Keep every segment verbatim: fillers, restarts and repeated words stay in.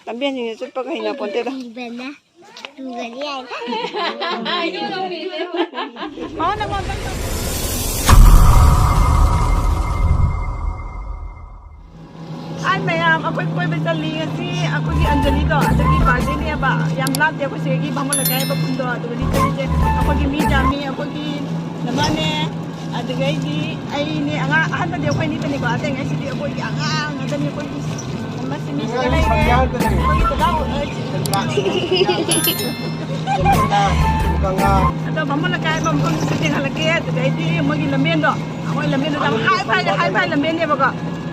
ꯂꯝꯕꯦꯟꯁꯤꯡꯁꯦ ꯆꯠꯄꯒ ꯍꯩꯅ ꯄꯣꯟꯇꯦꯗ꯫ ꯇꯨꯒꯅꯤ ꯍꯥꯏ꯫ ꯍꯥꯏ ꯃꯌꯥꯝ, ꯑꯩꯈꯣꯏ ꯀꯣꯏꯕ ꯆꯠꯂꯤ ꯉꯁꯤ꯫ ꯑꯩꯈꯣꯏꯒꯤ ꯑꯟꯖꯂꯤꯗꯣ, ꯑꯗꯨꯒꯤ ꯕꯥꯔꯗꯦꯅꯦꯕ꯫ ꯌꯥꯝ ꯂꯥꯞꯇꯦ ꯑꯩꯈꯣꯏ ꯁꯤꯗꯒꯤ ꯕꯥꯃꯣꯟ ꯂꯩꯀꯥꯏ ꯍꯥꯏꯕ ꯈꯨꯟꯗꯣ, ꯑꯗꯨꯗꯅꯤ ꯆꯠꯂꯤꯁꯦ꯫ ꯑꯩꯈꯣꯏꯒꯤ ꯃꯤ ꯌꯥꯝꯃꯤ, ꯑꯩꯈꯣꯏꯒꯤ ꯅꯃꯥꯅꯦ, ꯑꯗꯨꯗꯒꯤꯗꯤ ꯑꯩꯅꯦ, ꯑꯉꯥꯡ ꯑꯍꯟꯕꯗꯤ ꯑꯩꯈꯣꯏ ꯑꯅꯤꯇꯅꯤꯀꯣ, ꯑꯇꯩꯉꯩꯁꯤꯗꯤ ꯑꯩꯈꯣꯏꯒꯤ ꯑꯉꯥꯡ ꯉꯥꯛꯇꯅꯤ꯫ ꯑꯩꯈꯣꯏꯒꯤ ꯃꯁꯤ ꯃꯤꯁꯤꯗ ꯂꯩꯔꯦ꯫ ꯑꯩꯈꯣꯏꯒꯤ ꯗꯗꯥ ꯑꯣꯏ-, ꯑꯗꯣ ꯕꯥꯃꯣꯟ ꯂꯩꯀꯥꯏ ꯍꯥꯏꯕ ꯃꯐꯝꯗꯨꯁꯨ ꯆꯦꯟꯍꯜꯂꯛꯀꯦ꯫ ꯑꯗꯨꯗꯩꯗꯤ ꯃꯣꯏꯒꯤ ꯂꯝꯕꯦꯟꯗꯣ, ꯑꯩꯈꯣꯏ ꯂꯝꯕꯦꯟꯗꯣ ꯌꯥꯝ ꯍꯥꯏ ꯐꯥꯏ, ꯍꯥꯏ ꯐꯥꯏ ꯂꯝꯕꯦꯟꯅꯦꯕꯀꯣ꯫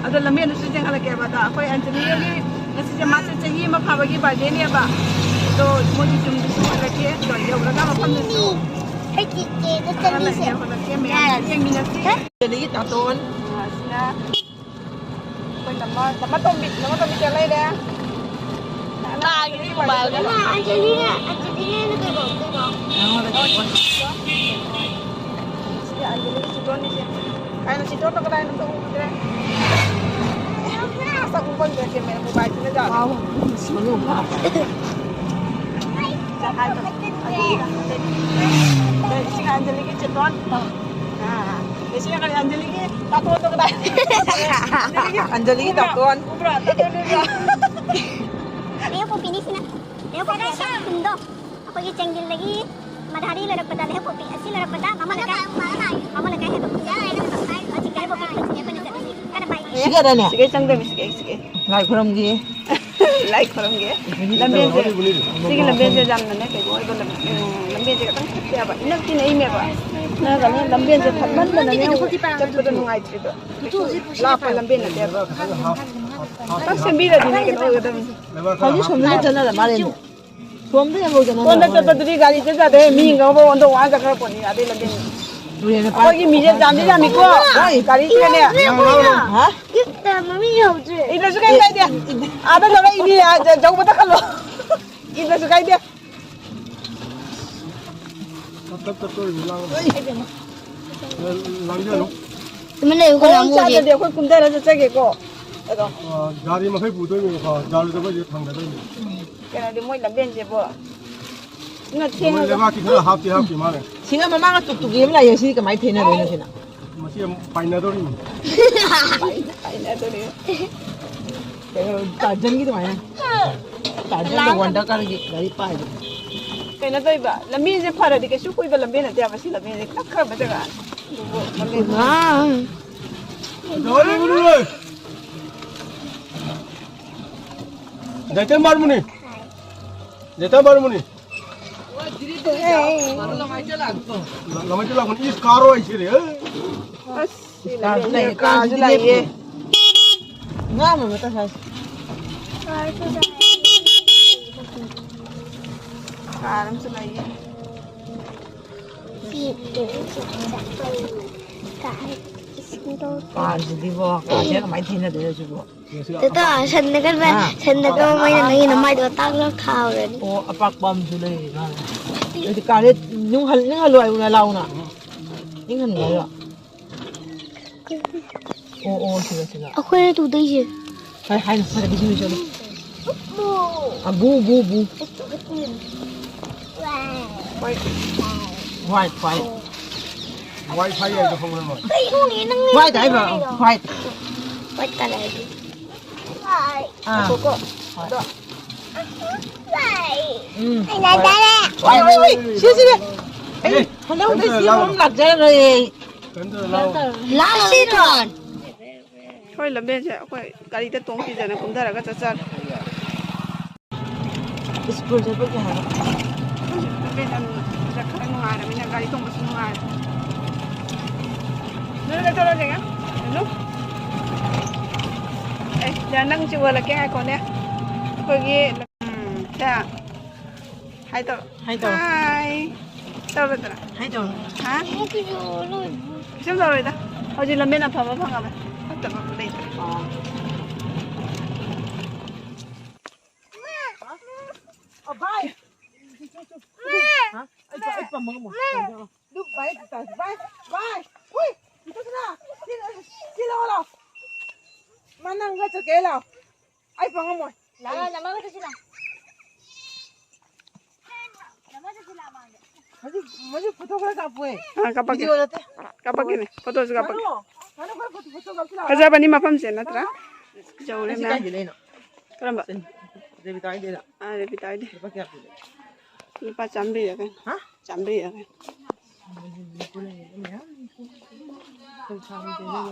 ꯑꯗꯣ ꯂꯝꯕꯦꯟꯗꯨꯁꯨ ꯆꯦꯟꯍꯜꯂꯛꯀꯦꯕ꯫ ꯑꯗꯣ ꯑꯩꯈꯣꯏ ꯑꯟꯖꯂꯤꯒꯤ ꯉꯁꯤꯁꯦ ꯃꯥꯁꯦ ꯆꯍꯤ ꯑꯃ ꯐꯥꯕꯒꯤ ꯕꯥꯔꯗꯦꯅꯦꯕ꯫ ꯑꯗꯣ ꯃꯣꯏꯒꯤ ꯌꯨꯝꯗꯨꯁꯨ ꯍꯜꯂꯛꯀꯦ꯫ ꯑꯗꯣ ꯌꯧꯔꯒ ꯃꯐꯝꯗꯨꯁꯨ ꯑꯩ ꯆꯤꯆꯦꯗ ꯆꯠꯂꯤꯁꯦ꯫ ꯍꯜꯂꯛꯀꯦ, ꯍꯜꯂꯛꯀꯦ꯫ ꯃꯌꯥꯝ ꯌꯦꯡꯃꯤꯟꯅꯁꯤ꯫ ꯑꯗꯒꯤ ꯇꯥꯇꯣꯟ꯫ ꯑꯁꯤꯅ ꯑꯩꯈꯣꯏ ꯅꯃ-, ꯅꯃꯇꯣꯝꯕꯤ, ꯅꯃꯇꯣꯝꯕꯤ ꯀꯌꯥ ꯂꯩꯔꯦ? ꯃꯥꯒꯤꯗꯤ ꯃꯣꯕꯥꯏꯜꯗ꯫ ꯑꯗꯨꯅ ꯑꯟꯖꯂꯤꯅ, ꯑꯟꯖꯂꯤꯅ ꯀꯩꯅꯣ, ꯀꯩꯅꯣ? ꯁꯤ ꯑꯟꯖꯂꯤꯒꯤ ꯆꯤꯇꯣꯟꯅꯤꯁꯦ꯫ ꯀꯥꯏꯅ ꯆꯤꯇꯣꯟꯗꯣ ꯀꯗꯥꯏꯅꯣ ꯑꯝꯇ ꯎꯈꯤꯗ꯭ꯔꯦ? ꯁꯛ ꯎꯕ ꯐꯪꯗ꯭ꯔꯦ ꯀꯦꯃꯦꯔꯥ ꯃꯣꯕꯥꯏꯜꯁꯤꯅ ꯖꯥꯠꯂ? ꯃꯅꯨꯡ ꯍꯥꯞꯄꯦ꯫ ꯁꯤꯅ ꯑꯟꯖꯂꯤꯒꯤ ꯆꯤꯇꯣꯟ꯫ ꯑꯥ꯫ ꯑꯗꯩ ꯁꯤꯅ ꯀꯔꯤ? ꯑꯟꯖꯂꯤꯒꯤ ꯇꯥꯇꯣꯟꯗꯣ ꯀꯗꯥꯏ? ꯑꯟꯖꯂꯤꯒꯤ ꯇꯥꯇꯣꯟ꯫ ꯎꯕ꯭ꯔꯥ? ꯇꯥꯇꯣꯟ ꯎꯕ꯭ꯔꯥ? ꯂꯩꯍꯧꯄꯣꯛꯄꯤꯅꯤ ꯁꯤꯅ꯫ ꯂꯩꯍꯧꯄꯣꯛꯄꯤ ꯑꯁꯤ ꯈꯨꯟꯗꯣ꯫ ꯑꯩꯈꯣꯏꯒꯤ ꯆꯦꯡꯖꯤꯜꯗꯒꯤ ꯃꯙꯥꯔꯤ ꯂꯩꯔꯛꯄꯗ, ꯂꯩꯍꯧꯄꯣꯛꯄꯤ ꯑꯁꯤ ꯂꯩꯔꯛꯄꯗ ꯕꯥꯃꯣꯟ ꯂꯩꯀꯥꯏ, ꯕꯥꯃꯣꯟ ꯂꯩꯀꯥꯏ ꯍꯥꯏꯗꯣ꯫ ꯍꯧꯖꯤꯛ ꯂꯩꯍꯧꯄꯣꯛꯄꯤ ꯈꯨꯟꯁꯤꯅꯦ ꯑꯩꯈꯣꯏꯅ ꯆꯠꯂꯤꯁꯦ꯫ ꯀꯟꯅ ꯄꯥꯏ꯫ ꯁꯤꯒꯗꯅꯦ꯫ ꯁꯤꯒꯩ ꯆꯪꯗꯣꯏꯅꯤ, ꯁꯤꯒꯩ, ꯁꯤꯒꯩ꯫ ꯂꯥꯏ ꯈꯨꯔꯝꯒꯤ꯫ ꯂꯥꯏ ꯈꯨꯔꯝꯒꯦ꯫ ꯂꯝꯕꯦꯟꯁꯦ, ꯁꯤꯒꯤ ꯂꯝꯕꯦꯟꯁꯦ ꯌꯥꯝꯅꯅꯦ ꯀꯩꯅꯣ ꯑꯣꯏꯕ ꯂꯝ-, ꯎꯝ, ꯂꯝꯕꯦꯟꯁꯦ ꯈꯤꯇꯪ ꯐꯠꯇꯦꯕ꯫ ꯏꯅꯛꯇꯤ ꯅꯛꯏꯅꯦꯕ꯫ ꯅꯛꯑꯒꯅꯦ ꯂꯝꯕꯦꯟꯁꯦ ꯐꯠꯃꯟꯗꯅꯅꯦ ꯆꯠꯄꯗꯣ ꯅꯨꯡꯉꯥꯏꯇ꯭ꯔꯤꯕ꯫ ꯂꯥꯞꯄ ꯂꯝꯕꯦꯟ ꯅꯠꯇꯦꯕ꯫ ꯈꯤꯇꯪ ꯁꯦꯝꯕꯤꯔꯗꯤꯅꯦ ꯀꯩꯅꯣ ꯑꯣꯏꯒꯗꯕꯅꯤ꯫ ꯍꯧꯖꯤꯛ ꯁꯣꯝꯗ ꯆꯠꯅꯔ ꯃꯥꯜꯂꯦꯅꯦ꯫ ꯁꯣꯝꯗ ꯌꯦꯡꯍꯧꯗꯅ ꯁꯣꯝꯗ ꯆꯠꯄꯗꯨꯗꯤ ꯒꯥꯔꯤ ꯆꯠ ꯌꯥꯗꯦ꯫ ꯃꯤ ꯉꯧꯕ ꯑꯣꯟꯊꯣꯛ ꯋꯥꯅ ꯆꯠꯈ꯭ꯔ ꯄꯣꯠꯅꯤ ꯑꯗꯩ ꯂꯝꯕꯦꯟ꯫ ꯇꯨꯔꯦꯜꯗ ꯄꯥꯏ-, ꯑꯩꯈꯣꯏꯒꯤ ꯃꯤꯁꯦ ꯌꯥꯝꯗꯤ ꯌꯥꯝꯃꯤꯀꯣ꯫ ꯍꯣꯏ, ꯒꯥꯔꯤꯁꯤꯒꯅꯦ꯫ ꯍꯥ? ꯃꯃꯤꯡ ꯌꯧꯗ꯭ꯔꯦ꯫ ꯏꯜꯂꯁꯨ ꯀꯩꯝ ꯀꯥꯏꯗꯦ꯫ ꯑꯥꯗ ꯂꯧꯔꯛꯏꯅꯤ, ꯑꯥ, ꯖ-, ꯌꯧꯕꯗ ꯈꯜꯂꯣ꯫ ꯏꯜꯂꯁꯨ ꯀꯥꯏꯗꯦ꯫ ꯇꯞ ꯇꯞ ꯇꯞ ꯇꯧꯔꯤꯕ ꯂꯥꯡꯒꯅꯨ꯫ ꯂꯥꯡꯖꯅꯨ꯫ ꯇꯨꯃꯤꯟ ꯂꯩꯌꯨ, ꯀꯅꯥ ꯈꯣꯡ ꯑꯃꯨꯛ ꯍꯧꯖꯤꯛ? ꯆꯥꯗ꯭ꯔꯗꯤ ꯑꯩꯈꯣꯏ ꯀꯨꯝꯊꯔ ꯆꯠꯆꯒꯦꯀꯣ꯫ ꯑꯗꯣ꯫ ꯑ, ꯒꯥꯔꯤ ꯃꯈꯩ ꯄꯨꯗꯣꯏꯅꯦꯕꯀꯣ, ꯒꯥꯔꯤꯗ ꯑꯩꯈꯣꯏꯁꯦ ꯊꯥꯡꯗꯗꯣꯏꯅꯦ꯫ ꯎꯝ꯫ ꯀꯩꯅꯣꯗꯤ ꯃꯣꯏ ꯂꯝꯕꯦꯟꯁꯦꯕꯣ꯫ ꯅ ꯃꯣꯏ ꯊꯦꯡꯉꯒ ꯂꯩꯕꯥꯛꯇꯤ ꯈꯔ ꯍꯥꯞꯇꯤ ꯍꯥꯞꯈꯤ ꯃꯥꯜꯂꯦ꯫ ꯁꯤꯗ ꯃꯃꯥꯡꯗ ꯇꯨꯛꯇꯨꯛ ꯑꯃ ꯂꯩꯌꯦ, ꯁꯤꯗꯤ ꯀꯃꯥꯏꯅ ꯊꯦꯡꯅꯗꯣꯏꯅꯣ ꯁꯤꯅ? ꯃꯁꯤ ꯑꯃꯨꯛ ꯄꯥꯏꯅꯗꯧꯔꯤꯅꯤ꯫ ꯄꯥꯏꯅꯗꯧꯔꯤ꯫ ꯀꯩꯅꯣ, ꯇꯥꯔꯖꯟꯒꯤ ꯑꯗꯨꯃꯥꯏꯅ꯫ ꯇꯥꯔꯖꯟꯗ ꯋꯥꯟꯗꯔ ꯀꯥꯔꯒꯤ ꯒꯥꯔꯤ ꯄꯥꯏꯕ꯫ ꯀꯩꯅꯣ ꯇꯧꯔꯤꯕ, ꯂꯝꯕꯤꯁꯦ ꯐꯔꯗꯤ ꯀꯩꯁꯨ ꯀꯨꯏꯕ ꯂꯝꯕꯤ ꯅꯠꯇꯦꯕ, ꯁꯤ ꯂꯝꯕꯤꯁꯦ ꯇꯛꯈ꯭ꯔꯕ ꯖꯒꯥ꯫ ꯑꯗꯨꯕꯨ ꯂꯝꯕꯤ ꯖꯒꯥ ꯂꯩꯕꯅꯦ꯫ ꯖꯩꯇꯦꯟ ꯕꯥꯔꯃꯨꯅꯤ꯫ ꯖꯩꯇꯦꯟ ꯕꯥꯔꯃꯨꯅꯤ꯫ ꯂ-, ꯂꯃꯥꯏ ꯆꯦ ꯂꯥꯛꯄꯅꯤ꯫ ꯏꯁ ꯀꯥꯔꯣ ꯑꯩꯁꯤꯗꯤ꯫ ꯑꯁ, ꯁꯤ ꯀꯥꯔꯁꯨ ꯂꯩꯌꯦ, ꯂꯩꯌꯦ, ꯀꯥꯔꯁꯨ ꯀꯥꯔꯁꯨ ꯂꯩꯌꯦ꯫ ꯂꯩꯌꯦ꯫ ꯉꯥ ꯑꯃ ꯑꯃꯇ ꯁꯥꯁꯤ꯫ ꯀꯥꯔ ꯑꯃꯁꯨ ꯂꯩꯌꯦ꯫ ꯀꯥꯔꯁꯤꯗꯤꯕꯣ, ꯀꯥꯔꯁꯦ ꯀꯃꯥꯏꯅ ꯊꯦꯡꯅꯗꯣꯏꯅꯣ ꯁꯤꯕꯣ? ꯇꯥꯇꯥ, ꯁꯟꯗꯒ ꯂ-, ꯑꯥ꯫ ꯁꯟꯗꯒ ꯃꯩꯅ ꯅꯪꯒꯤ ꯅꯃꯥꯏꯗꯣ ꯇꯥꯛꯂꯒ ꯈꯥꯎꯔꯅꯤ꯫ ꯑꯣ, ꯑꯄꯥꯛꯄ ꯑꯃꯁꯨ ꯂꯩꯔꯤ ꯃꯥꯜꯂꯦ꯫ ꯑꯗꯨꯗꯤ ꯀꯥꯔꯦ, ꯅꯨꯡꯍꯜ-, ꯅꯤꯡꯍꯜꯂꯨ ꯍꯥꯏꯌꯨꯅ ꯂꯥꯎꯅ꯫ ꯅꯤꯡꯍꯟꯕ ꯍꯥꯏꯔꯣ? ꯑꯣ, ꯑꯣ, ꯁꯤꯗ, ꯁꯤꯗ꯫ ꯑꯩꯈꯣꯏꯅ ꯇꯨꯗꯣꯏꯁꯦ꯫ ꯍꯥꯏ, ꯍꯥꯏꯅ ꯐꯔꯦ, ꯕꯤꯖꯨ ꯆꯠꯂꯣ꯫ ꯑ, ꯕꯨ, ꯕꯨ, ꯕꯨ꯫ White, white꯫ Wi-Fi ꯍꯥꯏꯗꯣ ꯈꯪꯕ꯭ꯔꯥ ꯅꯣꯏ? ꯀꯩꯅꯣꯅꯦ ꯅꯪꯅ White ꯍꯥꯏꯕ꯭ꯔꯣ? ꯍꯥꯏꯗꯣ? White꯫ White colour꯫ ꯑꯥ꯫ ꯉꯥꯏꯈꯣꯀꯣ꯫ ꯍꯣꯏ꯫ ꯑꯗꯣ꯫ ꯎꯝ꯫ ꯑꯩꯅ ꯆꯥꯔꯦ꯫ White꯫ ꯁꯤ, ꯁꯤꯅꯦ꯫ ꯑꯩ ꯑꯦ, ꯍꯟꯗꯛ ꯍꯟꯗꯛ ꯀꯩꯅꯣ ꯁꯤ ꯂꯥꯎ꯫ ꯑꯃ ꯂꯥꯛꯆꯔꯔꯣꯏꯌꯦ꯫ ꯀꯩꯅꯣ ꯂꯥꯎ꯫ ꯂꯥꯎ ꯁꯤ ꯇꯣꯟ꯫ ꯍꯣꯏ, ꯂꯝꯕꯦꯟꯁꯦ ꯑꯩꯈꯣꯏ ꯒꯥꯔꯤꯗ ꯇꯣꯡ ꯀꯤꯖꯅ ꯀꯨꯝꯊꯔꯒ ꯆꯠꯆꯔꯦ꯫ ꯁ꯭ꯀꯨꯜ ꯆꯠꯄꯒꯤ ꯍꯥꯏꯕ꯫ ꯂꯝꯕꯦꯟ ꯌꯥꯝ ꯅꯨꯡꯉꯥꯏ꯫ ꯈꯔ ꯅꯨꯡꯉꯥꯏꯔꯕꯅꯤꯅ ꯒꯥꯔꯤ ꯇꯣꯡꯕꯁꯨ ꯅꯨꯡꯉꯥꯏꯔꯦ꯫ ꯅꯣꯏ ꯀꯩꯗꯧꯔꯒꯦ? ꯅꯨ? ꯑꯦ, ꯁꯤꯗ ꯅꯪ ꯆꯤꯡꯈꯠꯂꯛꯀꯦ ꯉꯥꯏꯈꯣꯅꯦ꯫ ꯑꯩꯈꯣꯏꯒꯤ, ꯎꯝ, ꯁꯦ꯫ ꯍꯥꯏ ꯇꯧꯔꯣ꯫ ꯍꯥꯏ ꯇꯧꯔꯣ꯫ ꯍꯥꯏ꯫ ꯇꯧꯔꯣꯗꯅ꯫ ꯍꯥꯏ ꯇꯧꯔꯣ꯫ ꯍꯥ? ꯀꯩꯁꯨꯝ ꯇꯧꯔꯣꯏꯗ꯫ ꯍꯧꯖꯤꯛ ꯂꯝꯕꯦꯟ ꯑꯐꯕ ꯐꯪꯉꯕꯅꯤ꯫ ꯐꯠꯇꯕ ꯑꯝꯇ ꯂꯩꯇ꯭ꯔꯦ꯫ ꯑ, ꯚꯥꯏ꯫ ꯍꯥ? ꯑꯩ ꯄ-, ꯑꯩ ꯄꯝꯕ ꯉꯝꯃꯣꯏ꯫ ꯑꯗꯨ ꯚꯥꯏ, ꯚꯥꯏ, ꯚꯥꯏ꯫ ꯍꯨꯏ! ꯁꯤ, ꯁꯤ ꯂꯧꯔꯣ ꯂꯥꯎ꯫ ꯅꯪꯒ ꯆꯠꯀꯦ ꯂꯥꯎ꯫ ꯑꯩ ꯄꯪꯉꯝꯃꯣꯏ꯫ ꯂꯥꯛꯑꯣ, ꯅꯃꯥꯒ ꯆꯠꯁꯤ ꯂꯥꯎ꯫ ꯅꯃꯥꯒ ꯆꯠꯁꯤ ꯂꯥꯎ, ꯃꯥꯡꯗ꯫ ꯍꯧꯖꯤꯛ, ꯍꯧꯖꯤꯛ ꯐꯣꯇꯣ ꯈꯔ ꯀꯥꯞꯄꯣꯏ꯫ ꯑꯥ, ꯀꯥꯞꯄꯛꯀꯦ꯫ ꯚꯤꯗꯤꯑꯣ ꯅꯠꯇꯦ꯫ ꯀꯥꯞꯄꯛꯀꯦꯅꯦ, ꯐꯣꯇꯣꯁꯨ ꯀꯥꯞꯄꯛꯀꯦ꯫ ꯃꯥꯅꯨ, ꯃꯥꯅꯨ, ꯈꯔ ꯐꯣꯇꯣ, ꯐꯣꯇꯣ ꯀꯥꯞꯁꯤ ꯂꯥꯎ꯫ ꯐꯖꯕꯅꯤ ꯃꯐꯝꯁꯦ ꯅꯠꯇ꯭ꯔꯥ? ꯌꯧꯔꯦ ꯑꯁꯤ ꯃꯌꯥꯝ꯫ ꯀꯥꯏꯗꯩ ꯂꯩꯅꯣ? ꯀꯔꯝꯕ? ꯁꯤ ꯔꯦꯕꯤꯀꯥ ꯍꯣꯏꯗꯩꯔꯣ? ꯑꯥ, ꯔꯦꯕꯤꯀꯥ ꯍꯣꯏꯗꯩ꯫ ꯂꯨꯄꯥ ꯀꯌꯥ ꯄꯤꯒꯦ? ꯂꯨꯄꯥ ꯆꯥꯝꯃꯔꯤꯔ ꯀꯩꯅꯣ꯫ ꯍꯥ? ꯆꯥꯝꯃꯔꯤꯔ ꯀꯩꯅꯣ꯫ ꯃꯌꯥꯝ꯫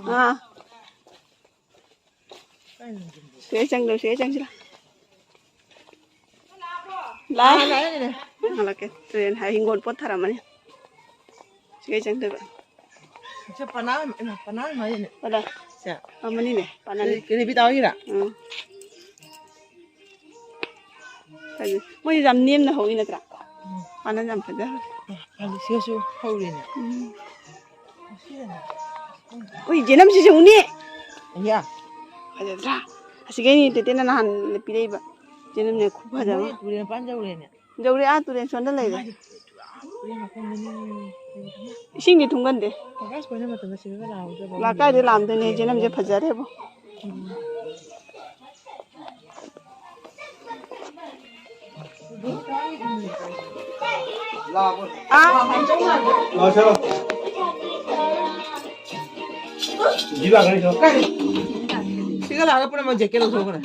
ꯑꯥ꯫ ꯁꯤꯗꯩ ꯆꯪꯗꯧ, ꯁꯤꯗꯩ ꯆꯪꯁꯤꯔꯥ? ꯂꯥꯛꯑꯦ꯫ ꯑꯥ, ꯂꯥꯛꯑꯦ, ꯂꯥꯛꯑꯦ꯫ ꯍꯜꯂꯛꯀꯦ꯫ ꯇꯨꯔꯦꯟ ꯍꯥꯏ ꯍꯤꯡꯒꯣꯜ ꯄꯣꯠ ꯊꯥꯔꯝꯃꯅꯤ꯫ ꯁꯤꯗꯩ ꯆꯪꯗꯣꯏꯕ꯫ ꯁꯦ ꯄꯅꯥ, ꯏꯃꯥ, ꯄꯅꯥ ꯃꯥꯜꯂꯤꯅꯦ꯫ ꯀꯗꯥꯏ? ꯁꯦ꯫ ꯑꯃꯅꯤꯅꯦ, ꯄꯅꯥꯅꯤ꯫ ꯀꯔꯤ, ꯀꯔꯤ ꯕꯤꯇꯥ ꯍꯣꯏꯒꯤꯔꯥ? ꯎꯝ꯫ ꯍꯥꯏꯗꯤ ꯃꯣꯏꯁꯦ ꯌꯥꯝ ꯅꯦꯝꯅ ꯍꯧꯏ ꯅꯠꯇ꯭ꯔꯥ? ꯎꯝ꯫ ꯄꯥꯟꯅ ꯌꯥꯝ ꯐꯖ ꯍꯧꯔꯦ꯫ ꯑ, ꯍꯧꯖꯤꯛꯁꯤꯒꯁꯨ ꯍꯧꯔꯦꯅꯦ꯫ ꯎꯝ꯫ ꯎꯏ, ꯖꯦꯅꯝꯁꯤꯁꯨ ꯎꯅꯤ꯫ ꯑꯌꯥ꯫ ꯐꯖꯗ꯭ꯔꯥ? ꯑꯁꯤꯒꯩꯅꯤ ꯇꯦꯇꯦꯅ ꯅꯍꯥꯟ ꯄꯤꯔꯛꯏꯕ꯫ ꯖꯦꯅꯝꯅꯦ ꯈꯨꯐꯖ ꯑꯃ꯫ ꯃꯣꯏ ꯇꯨꯔꯦꯜ ꯃꯄꯥꯟ ꯌꯧꯔꯦꯅꯦ꯫ ꯌꯧꯔꯦ, ꯑꯥ ꯇꯨꯔꯦꯜ ꯁꯣꯟꯗ ꯂꯩꯔꯦ꯫ ꯃꯥꯗꯤ ꯇꯨꯔꯦꯜ ꯃꯈꯣꯡꯗꯅꯤ꯫ ꯏꯁꯤꯡꯗꯤ ꯊꯨꯝꯒꯟꯗꯦ꯫ ꯑꯥꯒꯁ ꯄꯣꯏꯅ ꯃꯇꯝꯗ ꯁꯤꯗꯒ ꯂꯥꯛꯍꯧꯗꯕ ꯂꯥꯛ ꯀꯥꯏꯗꯩ ꯂꯥꯛꯑꯝꯗꯣꯏꯅꯦ? ꯖꯦꯅꯝꯁꯦ ꯐꯖꯔꯦꯕꯣ꯫ ꯎꯝ꯫ ꯑꯥ꯫ ꯁꯤ ꯂꯥꯛꯀꯅꯤ, ꯁꯤ ꯂꯥꯛꯀꯅꯤ꯫ ꯁꯤꯒ ꯂꯥꯛꯑꯒ ꯄꯨꯟꯅ ꯃꯣꯏ ꯖꯦꯀꯦꯠ ꯂꯧꯊꯣꯛꯈ꯭ꯔꯦ꯫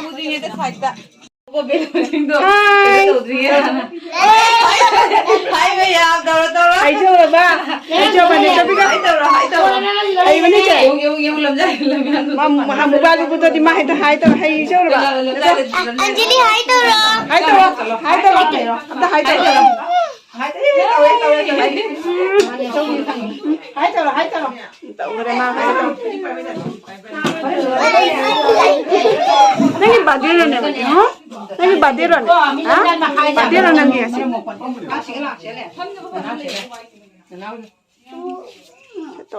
ꯎꯗ꯭ꯔꯤꯉꯩꯗ ꯁꯥꯏꯠꯇ꯫ ꯍꯥꯏ꯫ ꯍꯥꯏꯕ ꯌꯥꯝ ꯇꯧꯔꯣ, ꯇꯧꯔꯣ꯫ ꯍꯥꯏꯖꯧꯔꯕ? ꯍꯥꯏꯖꯧꯕꯅꯦ, ꯆꯠꯄꯤꯒ꯫ ꯍꯥꯏ ꯇꯧꯔꯣ, ꯍꯥꯏ ꯇꯧꯔꯣ꯫ ꯍꯩꯕꯅꯤ ꯆꯦ꯫ ꯌꯦꯡꯉꯨ, ꯌꯦꯡꯉꯨ, ꯌꯦꯡꯉꯨ, ꯂꯝꯖꯥꯏ, ꯂꯝꯖꯥꯏ꯫ ꯃꯥ-, ꯃꯥ-, ꯃꯨꯕꯥꯗꯨꯗ ꯃꯥ ꯍꯥꯏꯗꯣ ꯍꯥꯏ ꯇꯧꯔꯣ, ꯍꯩꯖꯧꯔꯕ? ꯂꯝꯖꯥꯏ, ꯂꯝꯖꯥꯏ, ꯂꯝꯖꯥꯏ꯫ ꯑ-, ꯑꯟꯖꯂꯤ ꯍꯥꯏ ꯇꯧꯔꯣ꯫ ꯍꯥꯏ ꯇꯧꯔꯣ, ꯍꯥꯏ ꯇꯧꯔꯣ꯫ ꯑꯝꯇ ꯍꯥꯏ ꯇꯧꯔꯣ꯫ ꯍꯥꯏ ꯇꯧꯔꯣ, ꯍꯥꯏ ꯇꯧꯔꯣ, ꯍꯥꯏ ꯇꯧꯔꯣ꯫ ꯎꯝ꯫ ꯍꯥꯏ ꯇꯧꯔꯣ, ꯍꯥꯏ ꯇꯧꯔꯣ꯫ ꯇꯧꯈ꯭ꯔꯦ ꯃꯥ, ꯍꯥꯏ ꯇꯧꯔꯣ꯫ ꯅꯪꯒꯤ ꯕꯥꯔꯗꯦꯔꯣꯅꯦ? ꯍꯥ? ꯅꯪꯒꯤ ꯕꯥꯔꯗꯦꯔꯣꯅꯦ? ꯍꯥ? ꯕꯥꯔꯗꯦꯔꯣ ꯅꯪꯒꯤ ꯉꯁꯤ?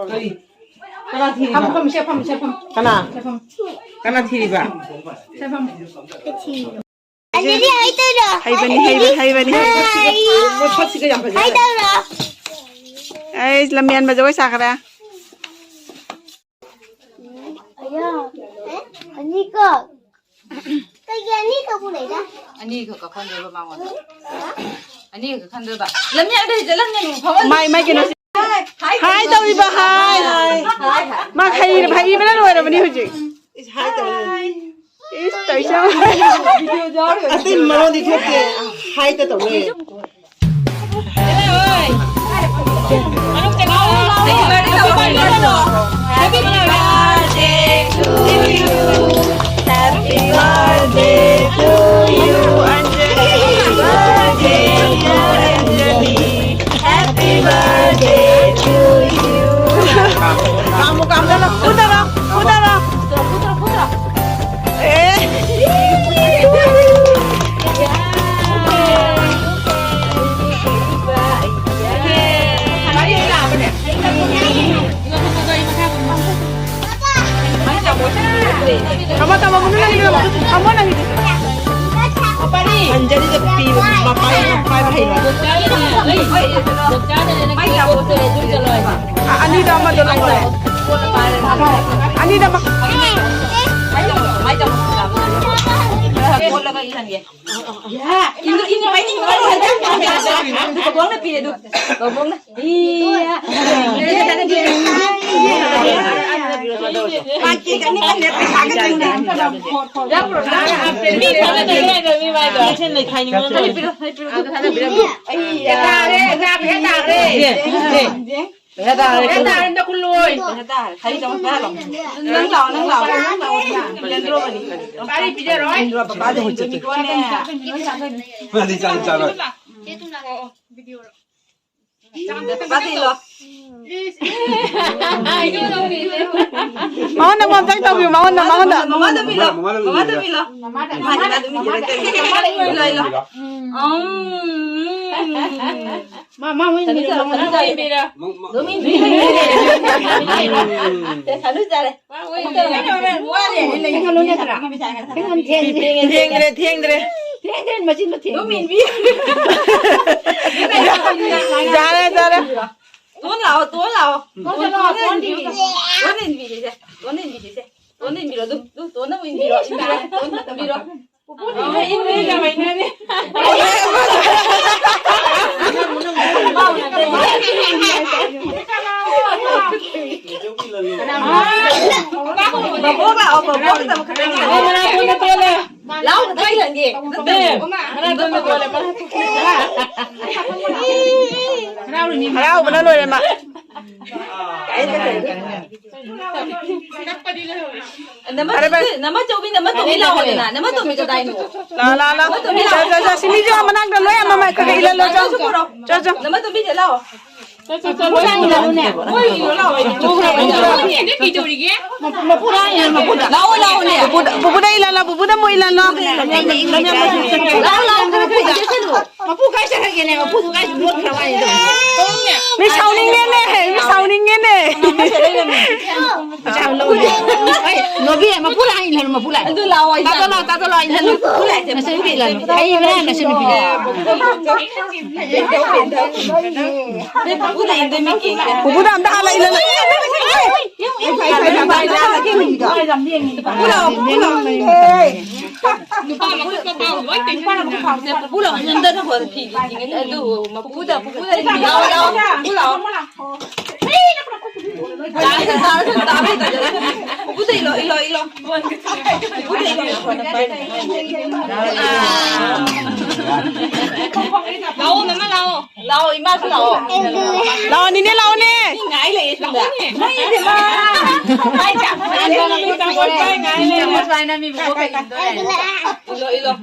ꯀꯔꯤ? ꯀꯅꯥ ꯊꯤꯔꯤꯕ? ꯐꯝ, ꯐꯝ, ꯁꯦ ꯐꯝ, ꯁꯦ ꯐꯝ꯫ ꯀꯅꯥ? ꯁꯦ ꯐꯝ꯫ ꯀꯅꯥ ꯊꯤꯔꯤꯕ? ꯁꯦ ꯐꯝ꯫ ꯑꯗꯨꯗꯤ ꯍꯥꯏ ꯇꯧꯔꯣ꯫ ꯍꯩꯕꯅꯤ, ꯍꯩꯕꯅꯤ, ꯍꯩꯕꯅꯤ꯫ ꯍꯥꯏ꯫ ꯃꯁꯛꯁꯤꯒ ꯌꯥꯝ ꯐꯖꯩ꯫ ꯍꯥꯏ ꯇꯧꯔꯣ꯫ ꯑꯩ ꯂꯝꯌꯥꯟꯕ ꯖꯒꯣꯏ ꯁꯥꯈ꯭ꯔꯦ꯫ ꯑꯌꯥ꯫ ꯑꯅꯤꯀꯛ꯫ ꯀꯩꯒꯤ ꯑꯅꯤꯀꯛꯄꯨ ꯂꯩꯗ? ꯑꯅꯤꯈꯛ ꯀꯛꯍꯟꯗꯣꯏꯕ ꯃꯉꯣꯟꯗ꯫ ꯑꯅꯤꯈꯛ ꯀꯛꯍꯟꯗꯣꯏꯕ꯫ ꯂꯝꯌꯥꯟꯗ ꯍꯩꯖꯜꯂꯝꯒꯅꯨ, ꯐꯥꯎꯍꯜꯂꯨ꯫ ꯃꯥꯏ, ꯃꯥꯏ ꯀꯩꯅꯣꯁꯦ꯫ ꯍꯥꯏ ꯍꯥꯏ ꯇꯧꯔꯤꯕ, ꯍꯥꯏ꯫ ꯍꯥꯏ, ꯍꯥꯏ, ꯍꯥꯏ꯫ ꯃꯥ ꯍꯩꯔꯕ, ꯍꯩꯕꯅ ꯂꯣꯏꯔꯕꯅꯤ ꯍꯧꯖꯤꯛ꯫ ꯏꯁ, ꯍꯥꯏ ꯇꯧꯔꯤ꯫ ꯏꯁ, ꯇꯧꯏꯁꯦ ꯌꯦꯡꯉꯨ꯫ ꯚꯤꯗꯤꯑꯣ ꯌꯥꯎꯔꯒ ꯑꯇꯩ ꯃꯔꯣꯟꯗꯤ ꯊꯣꯛꯇꯦ꯫ ꯍꯥꯏ ꯇ ꯇꯧ ꯂꯩ꯫ ꯀꯥꯝꯃꯨ, ꯀꯥꯝꯊꯔꯣ, ꯐꯨꯊꯔꯣ, ꯐꯨꯊꯔꯣ꯫ ꯑꯦ꯫ ꯊꯝꯃꯣ, ꯊꯝꯃꯣ, ꯃꯅꯨꯡ ꯅꯪꯒꯤꯗꯨ ꯊꯝꯃꯣ꯫ ꯊꯝꯃꯣ, ꯅꯪꯒꯤꯗꯨ꯫ ꯃꯟꯖꯔꯤꯗ ꯄꯤꯕ, ꯃꯄꯥꯏ ꯄꯥꯏꯕ ꯍꯩꯔꯣꯏ꯫ ꯑ-, ꯑꯅꯤꯗ ꯑꯃꯗꯣ ꯂꯧꯈꯠꯂꯦ꯫ ꯑꯅꯤꯗ ꯑꯃ-, ꯕꯣꯕꯣꯛꯅ ꯄꯤꯔꯦ ꯑꯗꯨ꯫ ꯕꯣꯕꯣꯛꯅ꯫ ꯏꯌꯥ꯫ ꯃꯤ ꯈꯔꯅ ꯂꯩꯔꯒ ꯃꯤ ꯃꯥꯏꯗꯣ꯫ ꯄꯤꯔꯣ, ꯄꯤꯔꯣ, ꯑꯗꯨ ꯍꯥꯟꯅ ꯄꯤꯔꯝꯃꯣ꯫ ꯑꯩ ꯄꯩꯁꯥ ꯇꯥꯔꯦ, ꯉꯥ ꯄꯩꯁꯥ ꯇꯥꯔꯦ꯫ ꯄꯩꯁꯥ ꯇꯥꯔꯦ꯫ ꯄꯩꯁꯥ ꯇꯥꯔꯦ, ꯑꯝꯇ ꯈꯨꯜꯂꯣꯏ꯫ ꯄꯩꯁꯥ ꯇꯥꯔꯦ꯫ ꯍꯩ ꯆꯪꯉꯛꯄ ꯍꯥꯜꯂꯣ꯫ ꯅꯪ ꯂꯥꯛꯑꯣ, ꯅꯪ ꯂꯥꯛꯑꯣ, ꯅꯪ ꯂꯥꯛꯑꯣ꯫ ꯄꯥꯔꯤ ꯄꯤꯖꯔꯣꯏ꯫ ꯏꯟꯗ꯭ꯔꯣ ꯕꯕꯥꯗ ꯍꯧꯖꯤꯛ ꯆꯠꯀꯦ꯫ ꯃꯥꯗꯤ ꯆꯥꯗꯤ ꯆꯥꯔꯣꯏ꯫ ꯕꯕꯥ ꯊꯤꯜꯂꯣ꯫ ꯃꯉꯣꯟꯗ ꯑꯃꯨꯛ ꯑꯝꯇꯪ ꯇꯧꯕꯤꯌꯨ, ꯃꯉꯣꯟꯗ, ꯃꯉꯣꯟꯗ꯫ ꯃꯃꯥꯗ ꯄꯤꯂꯣ꯫ ꯃꯃꯥꯗ ꯄꯤꯂꯣ꯫ ꯃꯃꯥꯗ ꯄꯤꯂꯣ꯫ ꯃꯥꯗꯤ ꯃꯥꯗꯤ ꯃꯤꯒꯤ ꯂꯩꯇꯦ꯫ ꯏꯂꯣ, ꯏꯂꯣ꯫ ꯎꯝ꯫ ꯃꯥ, ꯃꯥ ꯃꯣꯏ ꯁꯅꯨ ꯆꯥꯔꯦ꯫ ꯃ-, ꯃ-, ꯁꯅꯨ ꯆꯥꯔꯦ꯫ ꯊꯦꯡꯗ꯭ꯔꯦ, ꯊꯦꯡꯗ꯭ꯔꯦ꯫ ꯊꯦꯡ ꯊꯦꯡ ꯃꯆꯤꯟꯗꯣ ꯊꯦꯡ꯫ ꯑꯗꯨꯝ ꯏꯟꯕꯤꯌꯨ꯫ ꯌꯥꯔꯦ, ꯌꯥꯔꯦ꯫ ꯇꯣꯟ ꯂꯥꯛꯑꯣ, ꯇꯣꯟ ꯂꯥꯛꯑꯣ꯫ ꯇꯣꯟ, ꯇꯣꯟ ꯏꯟꯕꯤꯌꯨ꯫ ꯇꯣꯟ ꯏꯟꯕꯤꯒꯦꯁꯦ꯫ ꯇꯣꯟ ꯏꯟꯕꯤꯒꯦꯁꯦ꯫ ꯇꯣꯟ ꯏꯟꯕꯤꯔꯣ, ꯑꯗꯨ, ꯑꯗꯨ ꯇꯣꯟꯅ ꯑꯃꯨꯛ ꯏꯟꯕꯤꯔꯣ, ꯏꯟꯕꯤꯔꯣ, ꯏꯟꯕꯤꯔꯣ꯫ ꯄꯨꯄꯨꯅ ꯏꯟꯕꯤꯔꯣ꯫ ꯕꯕꯣꯛ ꯂꯥꯛꯑꯣ, ꯕꯕꯣꯛ ꯈꯤꯇꯪ ꯈꯤꯇꯪ ꯏꯜꯂꯣ꯫ ꯂꯥꯎ, ꯈꯤꯇꯪ ꯏꯜꯍꯟꯒꯦ꯫ ꯅꯠꯇꯦ, ꯃꯅꯥꯇꯣꯟꯗ ꯇꯣꯜꯂꯦ, ꯃꯅꯥꯇꯣꯟ꯫ ꯍꯔꯥꯎꯕꯅ ꯂꯣꯏꯔꯦ ꯃꯥ꯫ ꯅꯃ-, ꯐꯔꯦ, ꯐꯔꯦ꯫ ꯅꯃ ꯆꯧꯕꯤ, ꯅꯃ ꯇꯣꯝꯕꯤ ꯂꯥꯛꯑꯣꯗꯅ꯫ ꯅꯃ ꯇꯣꯝꯕꯤ ꯀꯗꯥꯏꯅꯣ? ꯂꯥ, ꯂꯥ, ꯂꯥ꯫ ꯅꯃ ꯇꯣꯝꯕꯤ ꯂꯥꯛꯑꯣ꯫ ꯆꯣ, ꯆꯣ, ꯆꯣ, ꯁꯤ ꯃꯤꯁꯦ ꯃꯅꯥꯛꯇ ꯂꯣꯏ ꯑꯃꯃꯝ ꯈꯔ ꯈꯔ ꯏꯜꯍꯜꯂꯣ, ꯆꯣ꯫ ꯆꯣ, ꯆꯣ꯫ ꯅꯃ ꯇꯣꯝꯕꯤꯁꯦ ꯂꯥꯛꯑꯣ꯫ ꯆꯣ, ꯆꯣ, ꯆꯣ, ꯂꯣꯏ ꯏꯜꯍꯜꯂꯣꯅꯦ꯫ ꯃꯣꯏ ꯏꯜꯂꯣ ꯂꯥꯛꯑꯣ꯫ ꯆꯣ, ꯆꯣ, ꯆꯣ꯫ ꯀꯩꯗꯧꯔꯤꯒꯦ? ꯃꯄꯨ-, ꯃꯄꯨ ꯂꯥꯛꯑꯣ, ꯃꯄꯨꯗ꯫ ꯂꯥꯛꯑꯣ, ꯂꯥꯛꯑꯣꯅꯦ꯫ ꯄꯨꯄꯨꯗ, ꯄꯨꯄꯨꯗ ꯏꯜꯍꯜꯂꯣ, ꯄꯨꯄꯨꯗ ꯑꯃꯨꯛ ꯏꯜꯍꯜꯂꯣ꯫ ꯂꯥꯛꯑꯣ, ꯂꯥꯛꯑꯣ, ꯃꯄꯨꯗ꯫ ꯃꯄꯨ ꯀꯥꯏ ꯆꯠꯈ꯭ꯔꯒꯦꯅꯦ? ꯃꯄꯨꯗꯨ ꯀꯥꯏ ꯂꯣꯠꯈ꯭ꯔ ꯃꯥꯜꯂꯦ꯫ ꯃꯤ ꯁꯥꯎꯅꯤꯡꯉꯦꯅꯦ, ꯃꯤ ꯁꯥꯎꯅꯤꯡꯉꯦꯅꯦ꯫ ꯆꯥꯎ ꯂꯧꯔꯦ꯫ ꯑꯩ, ꯅꯣꯕꯤ, ꯃꯄꯨ ꯂꯥꯛꯑꯦ, ꯏꯜꯍꯜꯂꯨ, ꯃꯄꯨ ꯂꯥꯛꯑꯦ꯫ ꯑꯗꯨ ꯂꯥꯛꯑꯣ, ꯑꯩ ꯇꯥꯗꯣ ꯂꯥꯛꯑꯣ, ꯇꯥꯗꯣ ꯂꯥꯛꯑꯣ, ꯏꯜꯍꯜꯂꯨ꯫ ꯃꯄꯨ ꯂꯥꯛꯑꯦ, ꯅꯆꯟꯅꯨꯄꯤ ꯏꯜꯍꯜꯂꯨ꯫ ꯑꯩ ꯏꯃꯥ ꯅꯆꯟꯅꯨꯄꯤ꯫ ꯃꯄꯨ ꯂꯥꯛꯑꯦ, ꯏꯟꯗꯣꯏ ꯃꯤ ꯀꯦꯛꯁꯦ꯫ ꯄꯨꯄꯨꯗ ꯑꯝꯇ ꯍꯥꯜꯂ ꯏꯜꯍꯜꯂꯨ꯫ ꯄꯨꯄꯨ ꯂꯥꯛꯑꯣ, ꯄꯨꯄꯨ ꯂꯥꯛꯑꯣ꯫ ꯅꯨꯄꯥ ꯃꯀꯣꯛ ꯃꯄꯥꯎ ꯂꯣꯏ ꯇꯩꯁꯟꯈ꯭ꯔꯦ꯫ ꯄꯨꯄꯨ ꯂꯥꯛꯑꯣ, ꯅꯝꯗꯅ ꯍꯣꯏ ꯐꯤꯒꯤ ꯐꯤꯒꯤ ꯑꯗꯨ ꯃꯄꯨꯗ, ꯄꯨꯄꯨꯗ ꯏꯜꯍꯜꯂꯨ꯫ ꯂꯥꯛꯑꯣ, ꯂꯥꯛꯑꯣ, ꯄꯨꯄꯨ ꯂꯥꯛꯑꯣ꯫ ꯄꯨꯄꯨꯗ ꯏꯜꯂꯣ, ꯏꯜꯂꯣ, ꯏꯜꯂꯣ꯫ ꯄꯨꯄꯨꯗ ꯏꯜꯂꯣ꯫ ꯂꯥꯛꯑꯣ, ꯃꯃꯥ ꯂꯥꯛꯑꯣ꯫ ꯂꯥꯛꯑꯣ, ꯏꯃꯥꯁꯨ ꯂꯥꯛꯑꯣ꯫ ꯂꯥꯛꯑꯣ, ꯅꯤꯅꯦ, ꯂꯥꯛꯑꯣꯅꯦ꯫ ꯃꯤ ꯉꯥꯏ ꯂꯩꯌꯦ ꯁꯣꯝꯗ꯫ ꯃꯩ ꯏꯕꯦꯝꯃ꯫ ꯃꯩ ꯆꯥꯛ ꯉꯥꯏ ꯂꯩꯌꯦ꯫ ꯁꯨꯃꯥꯏꯅ ꯃꯤꯕꯨ ꯀꯣꯛ ꯀꯩ ꯏꯟꯗꯣꯔꯦ꯫ ꯏꯜꯂꯣ, ꯏꯜꯂꯣ꯫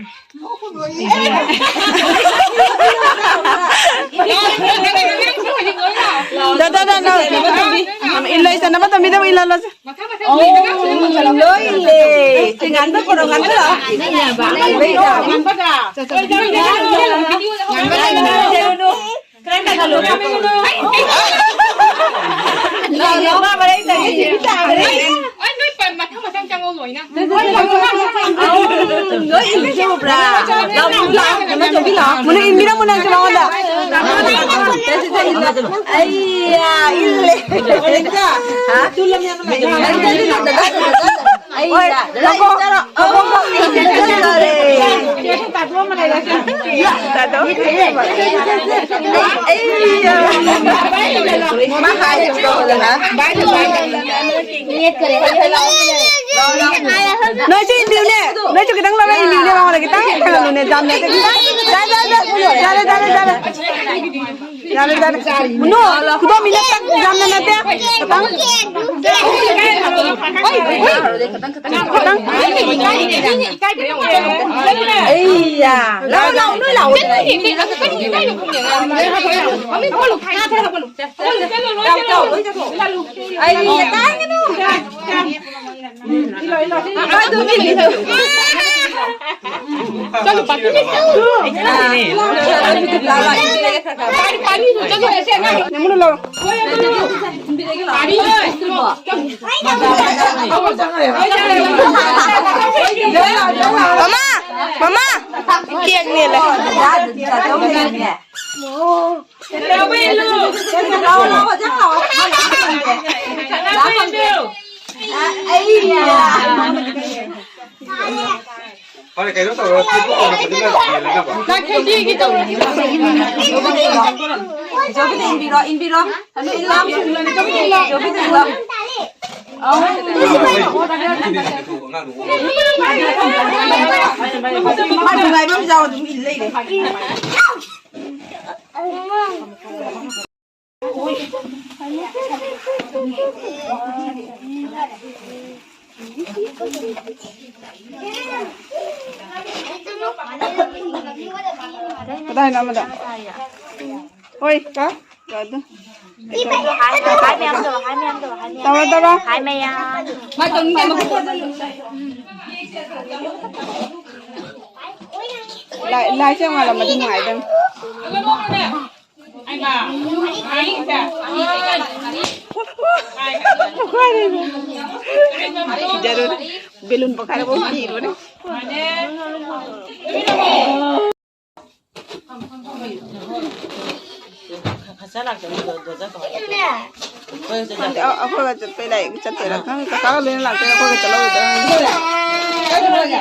ꯗꯥ, ꯗꯥ, ꯗꯥ, ꯅꯪ ꯏꯜꯂꯣ, ꯏꯆꯟ, ꯅꯃ ꯇꯣꯝꯕꯤꯗ ꯑꯃꯨꯛ ꯏꯜꯍꯜꯂꯣꯁꯦ꯫ ꯂꯣꯏ ꯏꯜꯂꯦ꯫ ꯁꯤ ꯉꯥꯟꯕ ꯄꯣꯔꯛꯑꯣ, ꯉꯥꯟꯕ ꯂꯥꯛꯑꯣ꯫ ꯂꯥꯛꯑꯣ, ꯂꯥꯛꯑꯣ, ꯃꯔꯩ ꯇꯧꯔꯤꯁꯦ꯫ ꯑꯩ ꯅꯣꯏ ꯄ-, ꯃꯊꯪ ꯃꯊꯪ ꯆꯪꯉꯣ ꯂꯣꯏꯅ꯫ ꯂꯣꯏ ꯏꯟꯕꯤꯔꯕ꯭ꯔꯥ? ꯂꯥꯎ, ꯂꯥꯎ, ꯂꯥꯎ, ꯂꯥꯎ, ꯂꯥꯎ꯫ ꯃꯨꯟꯅ ꯏꯟꯕꯤꯔꯝꯃꯨ ꯅꯪꯁꯨ ꯃꯉꯣꯟꯗ꯫ ꯑꯩꯌꯥ, ꯏꯜꯂꯦ꯫ ꯍꯥ? ꯑꯩꯌꯥ, ꯍꯣꯏ, ꯂꯥꯛꯑꯣ, ꯂꯥꯛꯑꯣ꯫ ꯆꯦꯁꯨ ꯇꯥꯊꯣꯛꯑꯝꯃ ꯂꯩꯔꯁꯦ꯫ ꯇꯥꯊꯣꯛ꯫ ꯑꯩꯌꯥ꯫ ꯃꯥ ꯍꯥꯏꯔꯤꯕ꯭ꯔꯣ, ꯑꯣꯖꯥ? ꯅꯣꯏꯁꯨ ꯏꯟꯕꯤꯌꯨꯅꯦ꯫ ꯅꯣꯏꯁꯨ ꯈꯤꯇꯪ ꯂꯧꯔ ꯏꯟꯕꯤꯌꯨꯅꯦ, ꯃꯉꯣꯟꯗ ꯈꯤꯇꯪ ꯊꯥꯡꯍꯜꯂꯨꯅꯦ, ꯖꯥꯝ ꯅꯠꯇꯦ, ꯈꯤꯇꯪ꯫ ꯌꯥꯔꯦ, ꯌꯥꯔꯦ, ꯌꯥꯔꯦ, ꯌꯥꯔꯦ꯫ ꯌꯥꯔꯦ, ꯌꯥꯔꯦ꯫ ꯃꯨꯅꯣ, ꯈꯨꯗꯣꯝꯕꯤꯅ ꯈꯤꯇꯪ, ꯖꯥꯝꯅ ꯅꯠꯇꯦ꯫ ꯈꯤꯇꯪ꯫ ꯈꯤꯇꯪ꯫ ꯑꯩꯌꯥ꯫ ꯂꯥꯎ, ꯂꯥꯎ, ꯅꯣꯏ ꯂꯥꯎ꯫ ꯑꯩ ꯇꯥꯡꯒꯅꯨ꯫ ꯃꯃꯥ, ꯃꯃꯥ, ꯀꯦꯛꯅꯦ ꯂꯩ꯫ ꯐꯔꯦ, ꯀꯩꯅꯣ ꯇꯧꯔꯣ, ꯇꯦꯞꯇꯣ ꯀꯣꯟꯅ ꯐꯖꯅ ꯌꯦꯜꯂꯒꯀꯣ꯫ ꯏꯟꯕꯤꯔꯣ, ꯏꯟꯕꯤꯔꯣ꯫ ꯏꯟꯕꯤꯔꯣ꯫ ꯃꯥ ꯅꯨꯡꯉꯥꯏꯕ ꯑꯃ ꯌꯥꯎꯔ ꯑꯗꯨꯝ ꯏꯜ ꯂꯩꯔꯦ꯫ ꯀꯗꯥꯏꯅꯣ ꯑꯃꯗ? ꯍꯣꯏ, ꯀ? ꯀ ꯑꯗꯨ꯫ ꯍꯥꯏ, ꯍꯥꯏ ꯃꯌꯥꯝꯗꯣ, ꯍꯥꯏ ꯃꯌꯥꯝꯗꯣ, ꯍꯥꯏ ꯃꯌꯥꯝ꯫ ꯇꯧꯔꯣ, ꯇꯧꯔꯣ꯫ ꯍꯥꯏ ꯃꯌꯥꯝ꯫ ꯂꯥꯏ-, ꯂꯥꯏꯁꯦ ꯉꯥꯜꯂꯝꯃꯗꯤ ꯅꯨꯡꯉꯥꯏꯗꯧꯅꯤ꯫ ꯄꯣꯈꯥꯏꯔꯦ꯫ ꯖꯔꯨ, ꯕꯦꯂꯨꯟ ꯄꯣꯈꯥꯏꯔꯕ ꯀꯤꯔꯨꯔꯦ꯫ ꯈꯪꯗꯦ, ꯑ-, ꯑꯩꯈꯣꯏꯒ ꯆꯠꯄꯩ ꯂꯥꯏꯔꯤꯛ ꯆꯠꯇꯣꯏꯔꯥ ꯈꯪꯗꯦ꯫ ꯀꯀꯥꯒ ꯂꯣꯏꯅ ꯂꯥꯛꯇꯣꯏꯔꯥ, ꯑꯩꯈꯣꯏꯒ ꯆꯠꯍꯧꯗꯣꯏꯔꯥ ꯈꯪꯗꯦ꯫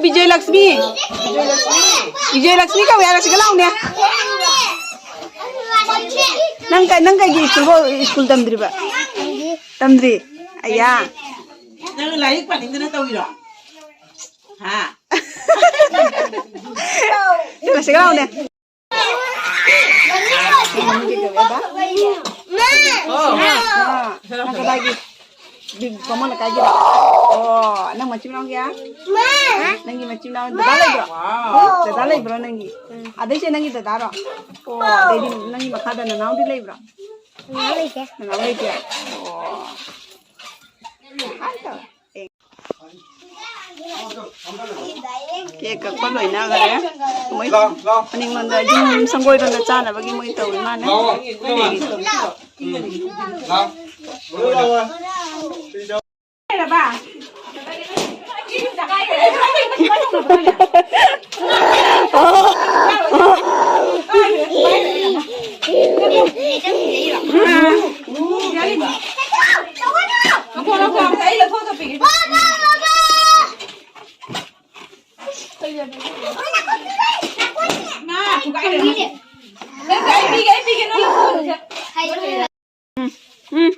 ꯕꯤꯖꯣꯏ ꯂꯛꯁꯃꯤ꯫ ꯕꯤꯖꯣꯏ ꯂꯛꯁꯃꯤ ꯀꯧꯋꯦ ꯍꯥꯏꯔ ꯁꯤꯗ ꯂꯥꯎꯅꯦ꯫ ꯅꯪ ꯀ-, ꯅꯪ ꯀꯩꯒꯤ ꯁ꯭ꯀꯨꯜ ꯐꯥꯎ, ꯁ꯭ꯀꯨꯜ ꯇꯝꯗ꯭ꯔꯤꯕ? ꯇꯝꯗ꯭ꯔꯤ? ꯑꯌꯥ꯫ ꯅꯪ ꯂꯥꯏꯔꯤꯛ ꯄꯥꯅꯤꯡꯗꯅ ꯇꯧꯔꯤꯔꯣ? ꯍꯥ? ꯁꯤꯗ ꯂꯥꯎꯅꯦ꯫ ꯕꯤꯛ ꯀꯃꯣꯟ ꯀꯥꯏꯒꯤꯔꯣ? ꯑꯣ, ꯅꯪ ꯃꯆꯤꯟ ꯃꯅꯥꯎ ꯀꯌꯥ? ꯅꯪꯒꯤ ꯃꯆꯤꯟ ꯃꯅꯥꯎ ꯗꯗꯥ ꯂꯩꯕ꯭ꯔꯣ? ꯗꯗꯥ ꯂꯩꯕ꯭ꯔꯣ ꯅꯪꯒꯤ? ꯑꯗꯩꯁꯦ ꯅꯪꯒꯤ ꯗꯗꯥꯔꯣ? ꯑꯣ, ꯑꯗꯩꯗꯤ ꯅꯪꯒꯤ ꯃꯈꯥꯗ ꯅꯅꯥꯎꯗꯤ ꯂꯩꯕ꯭ꯔꯣ? ꯅꯅꯥꯎ ꯂꯩꯇꯦ꯫ ꯅꯅꯥꯎ ꯂꯩꯇꯦ? ꯑꯣ꯫ ꯍꯥꯏ ꯇꯧꯔꯦ꯫ ꯀꯦꯛ ꯀꯛꯄ ꯂꯣꯏꯅꯈ꯭ꯔꯦ꯫ ꯃꯣꯏ ꯃꯅꯤꯡꯂꯣꯝꯗ ꯌꯨꯝ ꯁꯪꯒꯣꯏꯔꯣꯝꯗ ꯆꯥꯅꯕꯒꯤ ꯃꯣꯏ ꯇꯧꯔꯤ ꯃꯥꯜꯂꯦ꯫ ꯎꯝ꯫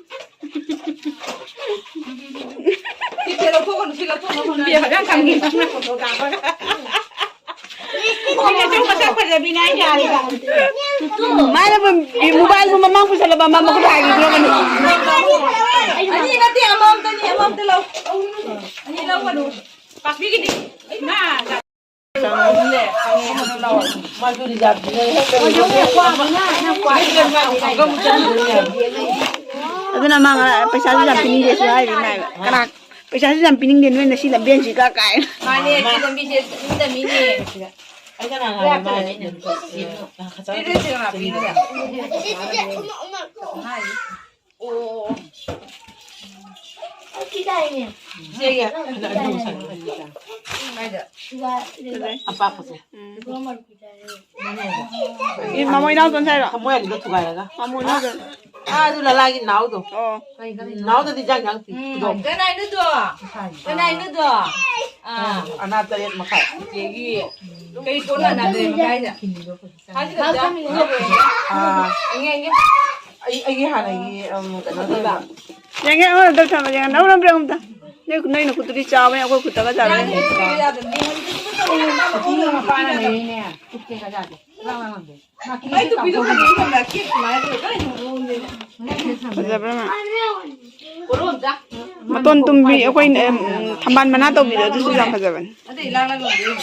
ꯁꯤ ꯂꯧꯊꯣꯛꯀꯅꯨ, ꯁꯤ ꯂꯧꯊꯣꯛꯀꯅꯨ꯫ ꯏꯕꯦꯝꯃ, ꯅꯪ ꯀꯝꯒꯤ ꯐꯣꯇꯣ ꯀꯥꯞꯄꯒ? ꯃꯤꯅ ꯁꯨꯝ ꯃꯁꯛ ꯐꯖꯕꯤꯅꯦ ꯍꯥꯏ ꯌꯥꯔꯦꯕ꯫ ꯃꯥꯅꯕꯨ ꯃꯣꯕꯥꯏꯜꯕꯨ ꯃꯃꯥꯡ ꯄꯨꯁꯜꯂꯕ ꯑꯃ ꯃꯈꯨꯠ ꯍꯥꯏꯈꯤꯗ꯭ꯔꯕꯅꯤ꯫ ꯑꯅꯤ ꯅꯠꯇꯦ, ꯑꯃꯃꯝꯇꯅꯤ, ꯑꯃꯃꯝꯇ ꯂꯧ꯫ ꯑꯅꯤ ꯂꯧꯒꯅꯨ꯫ ꯄꯥꯛꯄꯤꯒꯤꯗꯤ꯫ ꯏꯃꯥ꯫ ꯑꯗꯨꯅ ꯃꯥ ꯉꯔꯥꯡ ꯄꯩꯁꯥꯁꯨ ꯌꯥꯝ ꯄꯤꯅꯤꯡꯗꯦꯁꯨ ꯍꯥꯏꯔꯤ ꯃꯥ ꯍꯥꯏꯕ꯫ ꯀꯅꯥ ꯄꯩꯁꯥꯁꯨ ꯌꯥꯝ ꯄꯤꯅꯤꯡꯗꯦ, ꯅꯣꯏꯅ ꯁꯤ ꯂꯝꯕꯦꯟꯁꯤ ꯀ ꯀꯥꯏꯅ꯫ ꯃꯥꯅꯦ, ꯁꯤ ꯂꯝꯕꯤꯁꯦ ꯆꯠꯅꯤꯡꯗꯕ ꯃꯤꯅꯦ꯫ ꯑꯩ ꯀꯅꯥ ꯀꯅꯥ ꯃꯥ ꯂꯩꯅꯦ? ꯄꯤꯔꯦ, ꯆꯦ ꯉꯥ, ꯄꯤꯔꯦ꯫ ꯑꯣ꯫ ꯆꯦꯒꯤ꯫ ꯑꯗꯨ ꯉꯁꯥꯏ꯫ ꯀꯥꯏꯗ? ꯑꯄꯥꯛꯄꯁꯦ꯫ ꯎꯝ꯫ ꯃꯃꯣꯏ ꯏꯅꯥꯎꯇꯣꯟ ꯁꯥꯏꯔꯣ? ꯊꯃꯣꯏ ꯑꯅꯤꯗꯣ ꯊꯨꯒꯥꯏꯔꯒ꯫ ꯃꯃꯣꯏ ꯏꯅꯥꯎꯇꯣꯟ꯫ ꯑꯥ, ꯑꯗꯨ ꯂꯂꯥꯒꯤ ꯅꯥꯎꯗꯣ꯫ ꯑꯣ꯫ ꯅꯥꯎꯗꯗꯤ ꯏꯟꯖꯥꯡ ꯏꯟꯖꯥꯡ ꯄꯤ꯫ ꯎꯝ, ꯈꯨꯗꯣ꯫ ꯀꯅꯥꯏꯅꯣꯗꯣ? ꯀꯅꯥꯏꯅꯣꯗꯣ? ꯑꯥ꯫ ꯑꯅꯥ ꯇꯔꯦꯠ ꯃꯈꯥꯏ꯫ ꯆꯦꯒꯤ ꯀꯩ ꯄꯣꯠꯅꯣ ꯑꯅꯥ ꯇꯔꯦꯠ ꯃꯈꯥꯏꯁꯦ? ꯍꯥꯏꯁꯦ ꯀꯩꯗ? ꯑꯥ꯫ ꯌꯦꯡꯒꯦ, ꯌꯦꯡꯒꯦ꯫ ꯑꯩ, ꯑꯩꯒꯤ ꯍꯥꯟꯅꯒꯤ, ꯎꯝ, ꯀꯩꯅꯣ ꯇꯧꯕ꯫ ꯌꯦꯡꯒꯦ, ꯑꯃ ꯑꯝꯇ ꯊꯝꯃꯣ, ꯌꯦꯡꯉꯦ꯫ ꯅꯧꯔꯝꯕ꯭ꯔꯥ ꯑꯝꯇ? ꯅꯣꯏ, ꯅꯣꯏ ꯅꯈꯨꯠꯇꯨꯗꯤ ꯆꯥꯎꯋꯦ, ꯑꯩꯈꯣꯏ ꯈꯨꯠꯇꯒ ꯆꯥꯎꯋꯦ꯫ ꯎꯆꯤꯒ ꯃꯄꯥꯅ ꯂꯩꯔꯤꯅꯦ꯫ ꯎꯠꯀꯦꯒ ꯌꯥꯗꯦ꯫ ꯂꯥꯡ ꯂꯥꯡ ꯂꯥꯡꯗꯦ꯫ ꯑꯩ ꯇꯨꯄꯤꯗꯣ ꯈꯪꯗꯦ, ꯈꯪꯗꯦ꯫ ꯀꯦꯛ ꯀꯃꯥꯏꯅ ꯇꯧꯔꯤꯅꯣ? ꯀꯔꯤꯅꯣ? ꯐꯖꯕ꯭ꯔꯥ ꯃꯥ? ꯃꯇꯣꯟ ꯇꯨꯝꯕꯤ, ꯑꯩꯈꯣꯏ, ꯎꯝ, ꯊꯝꯕꯥꯜ ꯃꯅꯥ ꯇꯧꯕꯤꯗꯣ, ꯑꯗꯨꯁꯨ ꯌꯥꯝ ꯐꯖꯕꯅꯤ꯫ ꯑꯇꯩ ꯂꯥꯡ ꯂꯥꯡ ꯂꯥꯡꯗꯦ꯫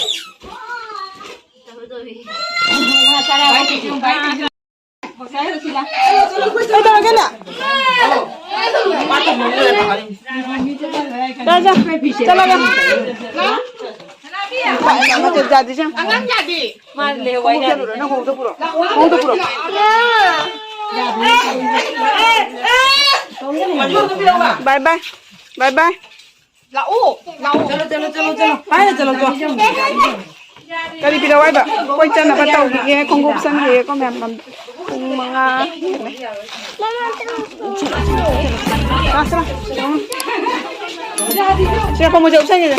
ꯀꯩꯗꯧꯔꯒꯦꯅꯦ? ꯆꯠꯂꯣ, ꯆꯠꯂꯣ꯫ ꯃꯆꯦ, ꯌꯥꯗꯦ, ꯁꯦ꯫ ꯑꯉꯥꯡ ꯌꯥꯗꯦ꯫ ꯃꯥ ꯂꯩꯍꯧꯕ ꯈꯣꯡꯎꯞ ꯌꯥꯗꯦ꯫ ꯆꯠꯂꯨꯔꯣ, ꯅꯪ ꯈꯣꯡꯎꯞꯇꯣ ꯄꯨꯔꯛꯑꯣ꯫ ꯈꯣꯡꯎꯞꯇꯣ ꯄꯨꯔꯛꯑꯣ꯫ ꯕꯥꯏ ꯕꯥꯏ꯫ ꯕꯥꯏ ꯕꯥꯏ꯫ ꯂꯥꯛꯑꯣ, ꯂꯥꯛꯑꯣ꯫ ꯆꯠꯂꯣ, ꯆꯠꯂꯣ, ꯆꯠꯂꯣ, ꯆꯠꯂꯣ꯫ ꯄꯥꯏꯔ ꯆꯠꯂꯣ, ꯆꯠꯂꯣ꯫ ꯀꯔꯤ ꯄꯤꯔꯛꯑꯣ ꯍꯥꯏꯕ? ꯑꯩꯈꯣꯏ ꯆꯠꯅꯕ ꯇꯧꯈꯤꯒꯦ, ꯈꯣꯡꯎꯞ ꯆꯪꯈꯤꯒꯦꯀꯣ ꯃꯌꯥꯝ ꯂꯝꯗ꯫ ꯄꯨꯡ ꯃꯉꯥ ꯍꯦꯜꯂꯦ꯫ ꯂꯥꯛꯑꯣ, ꯆꯠꯂꯣ꯫ ꯁꯦ, ꯈꯣꯡꯎꯞꯁꯦ ꯎꯞꯁꯟꯒꯦꯁꯦ꯫